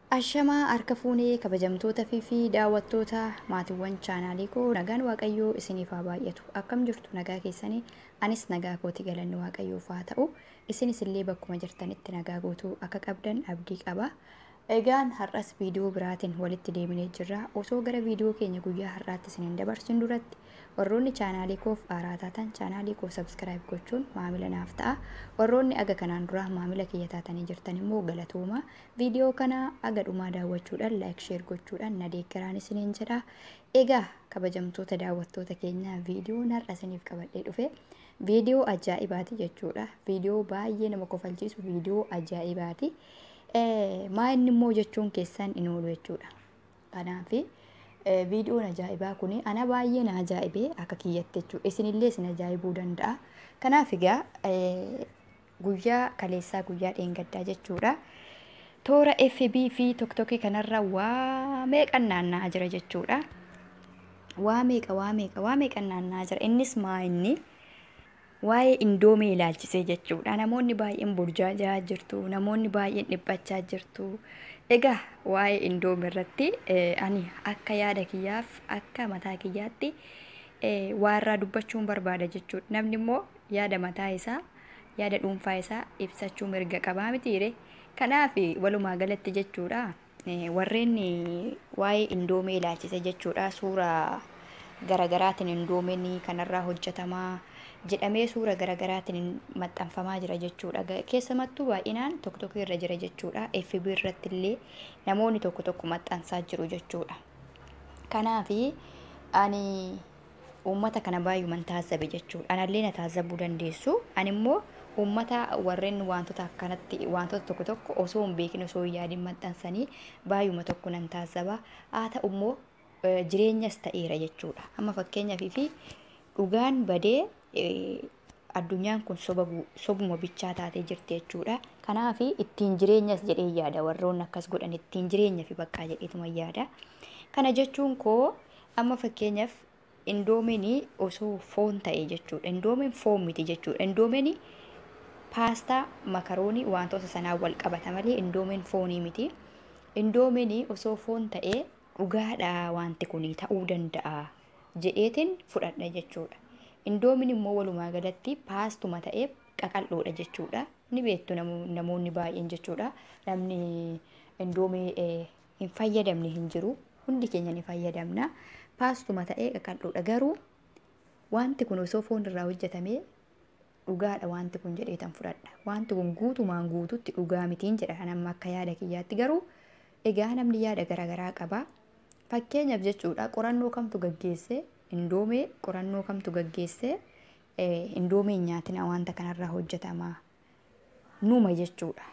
Ashamaa harka fuunee kabajamtoota fi daawwattoota maatiiwwan chaanaalii koo, nagaan Waaqayyoo isiniif haa baay'atu. Akkam jirtu? Nagaa keessanii? Anis nagaa kooti, galanni Waaqayyoof haa ta'u. Isinis illee bakkuma jirtanitti nagaa guutuu akka qabdan abdii qaba. Egaan har'as viidiyoo biraatiin walitti deebinee jirra. Osoo gara viidiyoo keenya guyyaa har'aatti isin hin dabarsin duratti, warroonni chaanaalii koof haaraa taatan chaanaalii koo subscribe gochuun maamila naaf ta'a. Warroonni aga kanaan dura maamila kiyya taatanii jirtan immoo galatooma. Viidiyoo kana aga dhumaa daawwachuudhaan, like, share gochuudhaan na deeggaraan isiniin jedha. Egaa kabajamtoota daawwattoota keenya, viidiyoon har'a isiniif qabadhee dhufe viidiyoo ajaa'ibaati jechuudha. Viidiyoo baay'ee nama kofalchiisu, viidiyoo ajaa'ibaati. Maa inni immoo jechuun keessan hin oolu jechuudha. Kanaaf viidiyoon ajaa'ibaa kun ana baay'ee na ajaa'ibee akka kiyyatti jechuudha. Isinillee isin ajaa'ibuu danda'a. Kanaaf egaa guyyaa kaleessaa, guyyaa dheengaddaa jechuudha. Toora FB fi TikTokii kanarra waa meeqan naanna'aa jira jechuudha. Waa meeqa, waa meeqa, waa meeqan naanna'aa jira. Innis maa inni waa'ee indoomii ilaalchisee jechuudha. Namoonni baay'een burjaajaa jirtu. Namoonni baay'een dhiphachaa jirtu. Egaa waa'ee indoomii irratti ani akka yaada kiyyaaf, akka mataa kiyyaatti waa irraa dubbachuun barbaada jechuudha. Namni immoo yaada mataa isaa, yaada dhuunfaa isaa ibsachuu mirga qabaa mitiire? Kanaaf walumaa galatti jechuudha, warreen waa'ee indoomii ilaalchise jechuudha, suuraa garagaraatiin indoomiin kanarraa hojjetamaa jedhamee suura garagaraatiin maxxanfamaa jira jechuudha. Keessumattuu baay'inaan TikTokii irra jira jechuudha. FB irratti illee namoonni tokko tokko maxxansaa jiru jechuudha. Kanaaf ani uummata kana baay'uman taazzabe jechuudha. Anallee na taazzabuu dandeessu. Ani immoo uummata warreen wantoota akkanatti, wantoota tokko tokko osoo hin beekin, osoo hin yaadin maxxansanii baay'uma tokko nan taazzaba. Haa ta'u immoo jireenyas ta'eera jechuudha. Amma fakkeenyaaf fi dhugaan badee addunyaan kun sobuma bichaa taatee jirti jechuudha. Kanaaf ittiin jireenyas jedhee yaada, warroonni akkas godhan ittiin jireenya fi baqqaa jedheetuma yaada. Kana jechuun koo amma fakkeenyaaf indoomiin osoo foon ta'e jechuudha. Indoomiin foon miti jechuudha. Indoomiin paastaa, makaroonii, wantoota sanaan wal qabata malee indoomiin foonii miti. Indoomiin osoo foon ta'ee dhugaadha, wanti kun ta'uu danda'a jedheetiin fudhadha jechuudha. Indoomiin immoo walumaa galatti paastuma ta'ee qaqal'oodha jechuudha. Ni beektu namoonni baay'een jechuudha. Namni indoomii hin fayyadamne hin jiru. Hundi keenya ni fayyadamna. Paastuma ta'ee qaqal'oodha. Garuu wanti kun osoo foon irraa hojjetamee dhugaadha wanti kun jedheetan fudhadha. Wanti kun guutumaan guututti dhugaa mitiin jedha kan amma akka yaada kiyyaatti, garuu egaa namni yaada garaagaraa qaba. Fakkeenyaaf jechuudha, qorannoo kamtu gaggeesse indoomee, qorannoo kamtu gaggeesse indoomee nyaatina wanta kanarraa hojjetama numa jechuudha.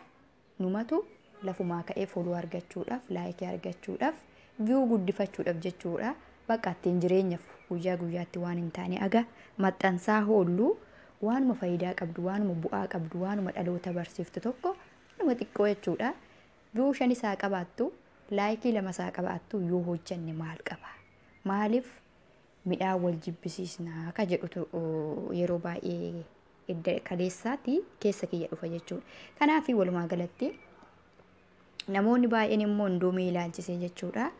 Numatu lafumaa ka'ee follow argachuudhaaf, likeii argachuudhaaf, view guddifachuudhaaf jechuudha. Bakka ittiin jireenyaaf guyyaa guyyaatti waan hin taane aga maxxansaa hoollu, waanuma faayidaa qabdu, waanuma bu'aa qabdu, waanuma dhaloota barsiiftu tokko, waanuma xiqqoo jechuudha. View 5 isaa qabaattu, likeii 2 isaa qabaattu yoo hojjanne maal qaba? Maaliif midhaan wal jibbisiisnaa ka jedhutu yeroo baay'ee edda kaleessaatti keessa kiyya dhufa jechuudha. Kanaaf walumaa galatti namoonni baay'een immoo indoomii ilaalchisee jechuudha.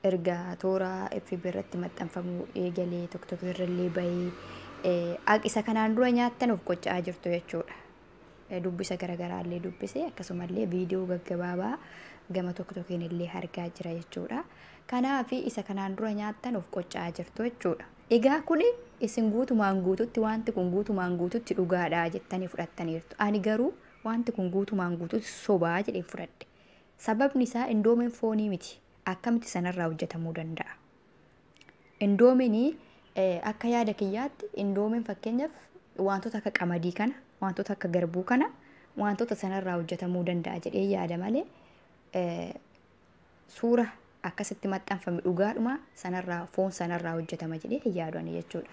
Erga toora FB irratti maxxanfamuu eegalee, TikTok irrallee bahee, isa kanaan dura nyaattan of qocca'aa jirtu jechuudha. Dubbisa garaagaraallee dubbise, akkasumallee viidiyoo gaggabaabaa gama TikTokiin illee argaa jira jechuudha. Kanaaf isa kanaan dura nyaattan of qocca'aa jirtu jechuudha. Egaa kuni isin guutumaan guututti wanti kun guutumaan guututti dhugaadha jettanii fudhattaniirtu. Ani garuu wanti kun guutumaan guututti sobaa jedhee fudhadhe. Sababni isaa indoomiin foonii miti. Akkamitti sanarraa hojjetamuu danda'a? Indoomiin akka yaada kiyyaatti, indoomiin fakkeenyaaf wantoota akka qamadii kana, wantoota akka garbuu kana, wantoota sanarraa hojjetamuu danda'a jedhee yaada malee suura akkasitti maxxanfame dhugaadhuma sanarraa, foon sanarraa hojjetama jedhee hin yaadu ani jechuudha.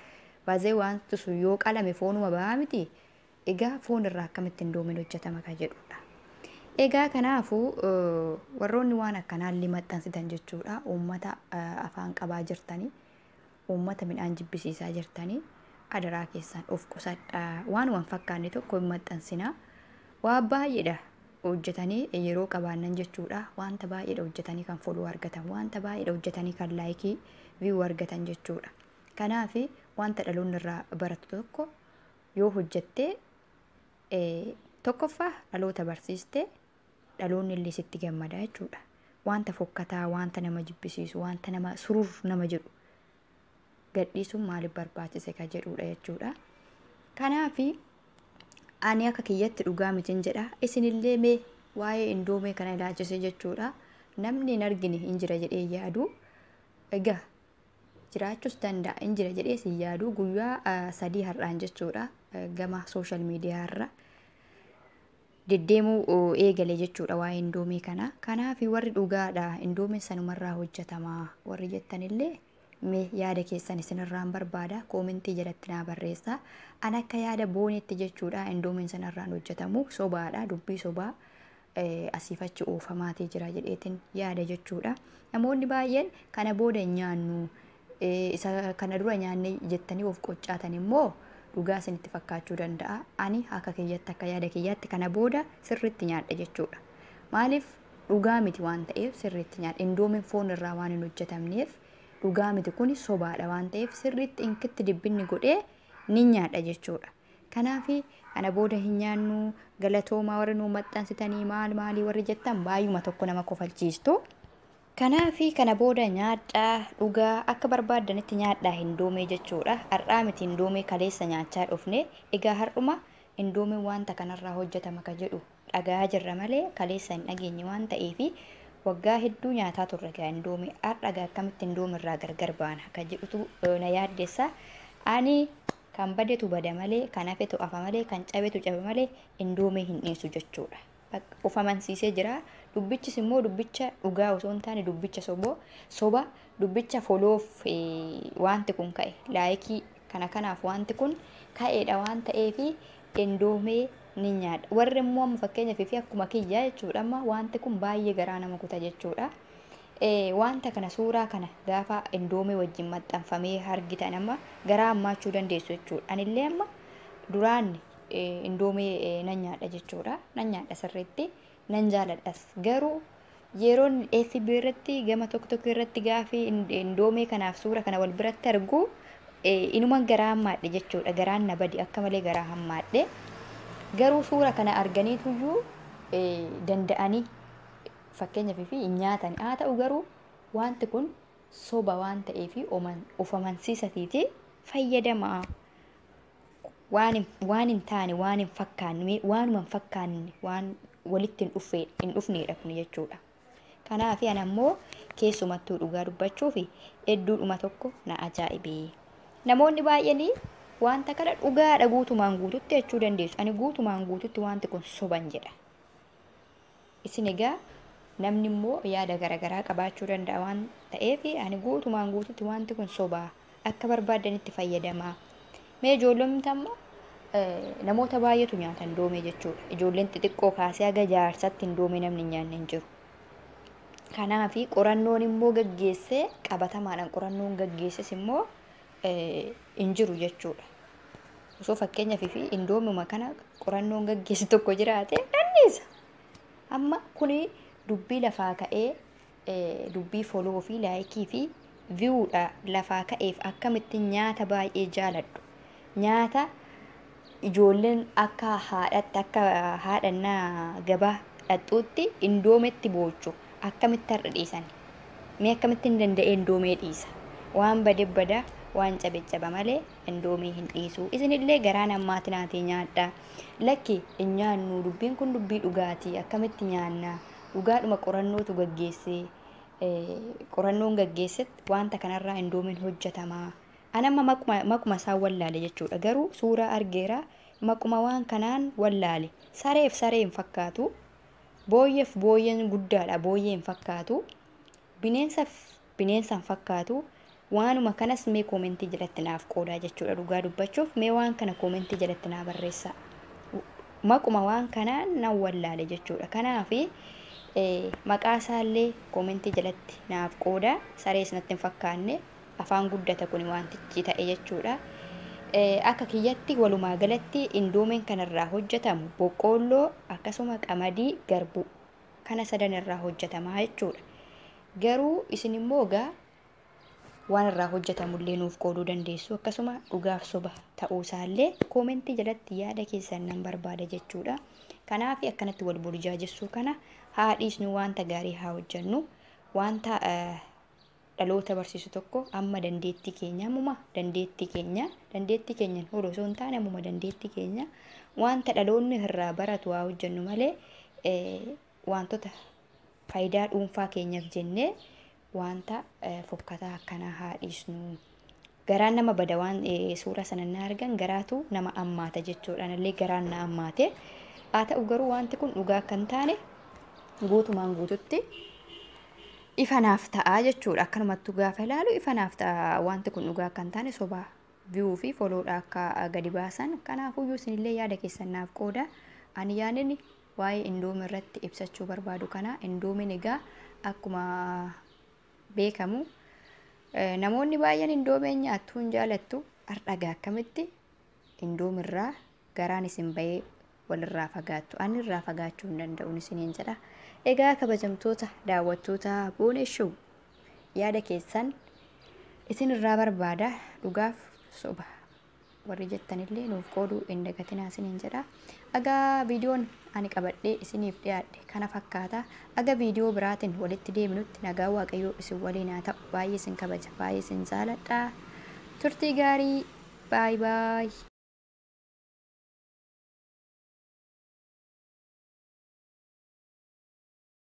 Baazee wanti sun yoo qalame foonuma bahaa miti. Egaa foon irraa akkamitti indoomiin hojjetama ka jedhudha. Egaa kanaafuu warroonni waan akkanaallee maxxansitan jechuudha. Uummata afaan qabaa jirtanii, uummata midhaan jibbisiisaa jirtanii, adaraa keessan of qusadhaa. Waanuma hin fakkaanne tokko hin maxxansinaa. Waa baay'eedha. hojjetanii yeroo qabaannan jechuudha. Wanta baay'eedha hojjetanii kan follow argatan, wanta baay'eedha hojjetanii kan like, view argatan jechuudha. Kanaaf wanta dhaloonni irraa baratu tokko yoo hojjettee, tokkoffaa dhaloota barsiiste, dhaloonni illee sitti gammada jechuudha. Wanta fokkataa, wanta nama jibbisiisu, wanta nama surur nama jedhu gadhiisuun maaliif barbaachise ka jedhudha jechuudha. Kanaaf ani akka kiyyatti dhugaa mitiin jedha. Isinillee mee waa'ee indoomee kana ilaalchise jechuudha. Namni hin argine hin jira jedhee yaadu. Egaa jiraachuus danda'a, hin jira jedhee si yaadu. Guyyaa 3 har'aan jechuudha. Gama social media irra deddeemuu eegale jechuudha waa'ee indoomii kana. Kanaaf warri dhugaadha, indoomiin sanumarraa hojjetama warri jettanillee, mee yaada keessan isinirraan barbaada, comment jalatti naa barreessa. An akka yaada boonetti jechuudha, indoomiin sanarraan hojjetamu sobaadha, dubbii sobaa asiifachi oofamaatii jira jedheetiin yaada jechuudha. Namoonni baay'een kana booda hin nyaannu, isa kana dura nyaanne jettanii of qoccaatan immoo dhugaa isinitti fakkaachuu danda'a. Ani akka kiyyatti, akka yaada kiyyaatti kana booda sirriitti nyaadha jechuudha. Maaliif? Dhugaa miti waan ta'eef sirriitti nyaadha. Indoomiin foon irraa waan hin hojjetamneef, dhugaa miti, kuni sobaadha waan ta'eef sirriitti inkitti dibbinni godhee ni nyaadha jechuudha. Kanaaf kana booda hin nyaannu, galatoomaa warri nuu maxxansitanii maal maalii warri jettan baay'uma tokko nama kofalchiistu. Kanaaf kana booda nyaadhaa, dhugaa, akka barbaaddanitti nyaadhaa indoomee jechuudha. Har'aa miti, indoomee kaleessa nyaachaa dhufne. Egaa har'uma indoomeen wanta kanarraa hojjetama ka jedhu dhagaa jirra malee kaleessa hin dhageenye waan ta'eef, waggaa hedduu nyaataa turre egaa indoomee. Har'a egaa akkamitti indoomirraa gargar baana ka jedhutu na yaaddessa. Ani kan badetu bada malee, kan hafetu hafa malee, kan cabetu cabe malee indoomee hin dhiisu jechuudha. Of amansiisee jira. Dubbichis immoo dubbicha dhugaa osoo hin taane dubbicha soboo, soba, dubbicha followf wanti kun ka'e, like kana kanaaf wanti kun ka'eedha waan ta'eef indoomee ni nyaadha. Warri immoo amma fakkeenyaaf fi akkuma kiyyaa jechuudha, amma wanti kun baay'ee garaa nama kuta jechuudha. Wanta kana, suuraa kana gaafa indoomee wajjin maxxanfamee argitan amma garaa hammaachuu dandeessu jechuudha. Anillee amma duraan indoomee nan nyaadha jechuudha. Nan nyaadha sirriitti, nan jaaladhas. Garuu yeroon FB irratti, gama tokko tokko irratti gaafii indoomee kanaaf suura kana wal biratti argu inuman garaa hammaadhe jechuudha. Garaan na badi, akka malee garaa hammaadhe. Garuu suura kana arganiituyyuu danda'anii fakkeenyaaf fi hin nyaatan haa ta'u, garuu wanti kun soba waan ta'eef of amansiisatiiti fayyadamaa. Waan hin taane, waan hin fakkaanne, waanuma hin fakkaanne, waan walitti hin dhufneedha kun jechuudha. Kanaaf ani ammoo keessumattuu dhugaa dubbachuuf hedduudhuma tokko na ajaa'ibe. Namoonni baay'een wanta kana dhugaadha guutumaan guututti jechuu dandeessu. Ani guutumaan guututti wanti kun soban jedha. Isin egaa namni immoo yaada garaagaraa qabaachuu danda'a waan ta'eef, ani guutumaan guututti wanti kun sobaa, akka barbaadanitti fayyadamaa. Mee ijoollonni amma namoota baay'eetu nyaata indoomee jechuudha. Ijoolleen xixiqqoo kaasee haga jaarsatti indoomee namni hin nyaanne hin jiru. Kanaaf qorannoon immoo gaggeessee, qabatamaadhaan qorannoon gaggeesses immoo hin jiru jechuudha. Osoo fakkeenyaaf fi indoomuma kana qorannoon gaggeesse tokko jiraate dandeessa. Amma kuni dubbii lafaa ka'ee, dubbii follow fi like fi viewdha lafaa ka'eef akkamitti nyaata baay'ee jaaladhu. Nyaata ijoolleen akka haadhatti, akka haadhannaa gabaa dhaqxuutti indoometti boochu akkamitti har'a dhiisan? Mee akkamitti hin danda'e indoomee dhiisa? Waan bade bada, waan cabe caba malee indoomee hin dhiisu. Isinillee garaa nammaati naatee nyaadha. Lakki, hin nyaannu, dubbiin kun dubbii dhugaatii, akkamitti nyaanna? Dhugaadhuma qorannootu gaggeessee, qorannoon gaggeessetti wanta kanarraa indoomiin hojjetama. Ani amma maquma isaan wallaale jechuudha. Garuu suuraa argeera, maquma waan kanaan wallaale. Sareef saree hin fakkaatu. Booyyeef booyyeen guddaadha, booyyee hin fakkaatu. Bineensaaf bineensa hin fakkaatu. Waanuma kanas mee comment jalatti naaf qoodaa jechuudha, dhugaa dubbachuuf mee waan kana comment jalatti naa barreessaa. Maquma waan kanaan nan wallaale jechuudha. Kanaaf maqaa isaallee comment jalatti naaf qoodaa. Sarees natti hin fakkaanne, afaan guddata kun wantichi ta'e jechuudha. Akka kiyyatti walumaa galatti indoomeen kanarraa hojjetamu boqqoolloo, akkasuma qamadii, garbuu kana sadan irraa hojjetamaa jechuudha. Garuu isin immoo egaa waan irraa hojjetamullee nuuf qooduu dandeessu, akkasuma dhugaaf soba ta'uusaallee koomentii jalatti yaada keessan nan barbaada jechuudha. Kanaaf akkanatti wal burjaajessuu kana haa dhiisnu, wanta gaarii haa hojjennu, wanta dhaloota barsiisu tokko amma dandeettii keenya, ammuma dandeettii keenya, dandeettii keenyan ol osoo hin taane ammuma dandeettii keenya wanta dhaloonni irraa baratu haa hojjennu malee, wantoota faayidaa dhuunfaa keenyaaf jennee wanta fokkataa akkanaa haa dhiisnu. Garaan nama bada, waan suura sana na argan garaatu nama ammaata jechuudha. Anallee garaan na ammaate. Haa ta'u garuu wanti kun dhugaa akka hin taane guutumaan guututti ifa naaf ta'a jechuudha. Akkanumattuu gaafa ilaalu ifa naaf ta'a, wanti kun dhugaa akka hin taane, sobaa view fi follow dha akka gadi baasan. Kanaafuyyuu isinillee yaada keessan naaf qooda. Ani yaadni waa'ee indoomii irratti ibsachuu barbaadu kana. Indoomiin egaa akkuma beekamu namoonni baay'een indoomii nyaattuu hin jaalattu. Har'a akkamitti indoomirraa garaan isin bahee walirraa fagaattu? Ani irraa fagaachuu hin danda'u isiniin jedha. Egaa kabajamtoota daawwattoota Boonee Show, yaada keessan isin irraa barbaada. Dhugaaf soba warri jettanillee nuuf qooduu hin dagatinaa isiniin jedha. Egaa viidiyoon ani qabadhee isiniif dhiyaadhe kana fakkaata. Aga viidiyoo biraatiin walitti deebinutti nagaa Waaqayyoo isin waliin haa ta'u. Baay'ee isin kabaja, baay'ee isin jaaladha. Turtii gaarii. Baay baay.